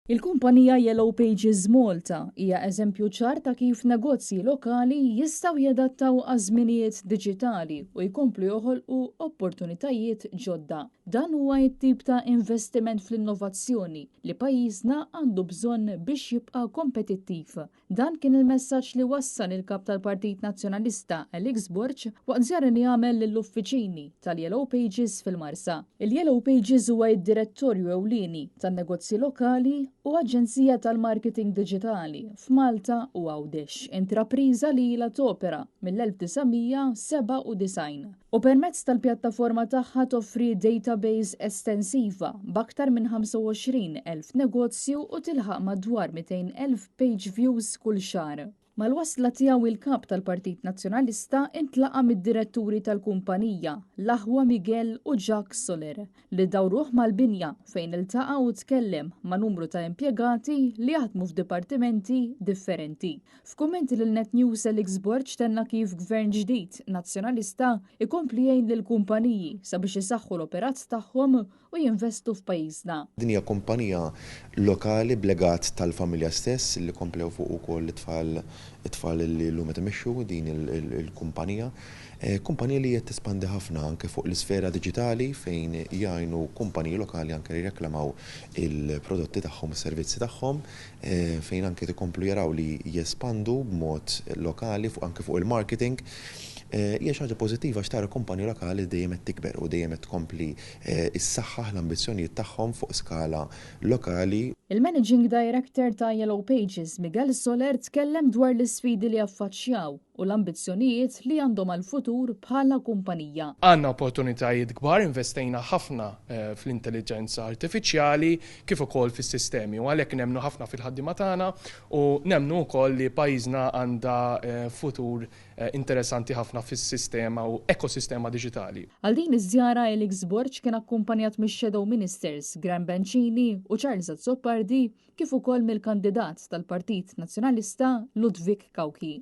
Il-kumpanija Yellow Pages Malta hija eżempju ċar ta' kif negozji lokali jistgħu jadattaw għaż-żminijiet diġitali u jkomplu joħolqu opportunitajiet ġodda. Dan huwa t-tip ta' investiment fl-innovazzjoni li pajjiżna għandu bżonn biex jibqa' kompetittiv. Dan kien il-messaġġ li wassal il-Kap tal-Partit Nazzjonalista Alex Borg waqt żjara li għamel lill-uffiċini tal-Yellow Pages fil-Marsa. Il-Yellow Pages huwa d-direttorju ewlieni tan-negozji lokali u aġenzija tal-marketing diġitali f'Malta u Għawdex, intrapriża li ilha topera mill-1997. U permezz tal-pjattaforma tagħha toffri database estensiva b'aktar minn 25,000 negozju u tilħaq madwar 200,000 page views kull xahar. Mal-wasla tiegħu il-Kap tal-Partit Nazzjonalista intlaqa' mid-diretturi tal-kumpanija, l-aħwa Miguel u Jacques Soler, li dawruh mal-binja fejn iltaqa' u tkellem ma' numru ta' impjegati li jaħdmu f'dipartimenti differenti. F'kummenti lil Net News Alex Borg tenna kif gvern ġdid Nazzjonalista ikompli jgħin lill-kumpaniji sabiex isaħħu l-operat tagħhom u jinvestu f'pajjiżna. Din hija kumpanija lokali b'legat tal-familja stess li komplew fuq ukoll it-tfal it-tfal li llum qed imexxu din il-kumpanija. Kumpanija li qed tespandi ħafna anke fuq l-isfera diġitali fejn jgħinu kumpaniji lokali anke jirreklamaw il-prodotti tagħhom, is-servizzi tagħhom, fejn anke ikomplu jaraw li jespandu b'mod lokali fuq anke fuq il-marketing. Hija xi ħaġa pożittiva għax tara kumpanija lokali dejjem qed tikber u dejjem qed tkompli ssaħħaħ l-ambizzjonijiet tagħhom fuq skala lokali. Il-Managing Director ta' Yellow Pages, Miguel Soler, tkellem dwar l-isfidi li affaċċjaw u l-ambizzjonijiet li għandhom għall-futur bħala kumpanija. Għandna opportunitajiet kbar, investejna ħafna fl-intelliġenza artifiċjali kif ukoll fis-sistemi u għalhekk nemmnu ħafna fil-ħaddiema tagħna u nemmnu wkoll li pajjiżna għandha futur interessanti ħafna fis-sistema u ekosistema diġitali. Għal din iż-żjara Alex Borg kien akkumpanjat mix-Shadow Ministers Graham Bencini u Charles Azzopardi kif ukoll mill-kandidat tal-Partit Nazzjonalista Ludwig Cauchi.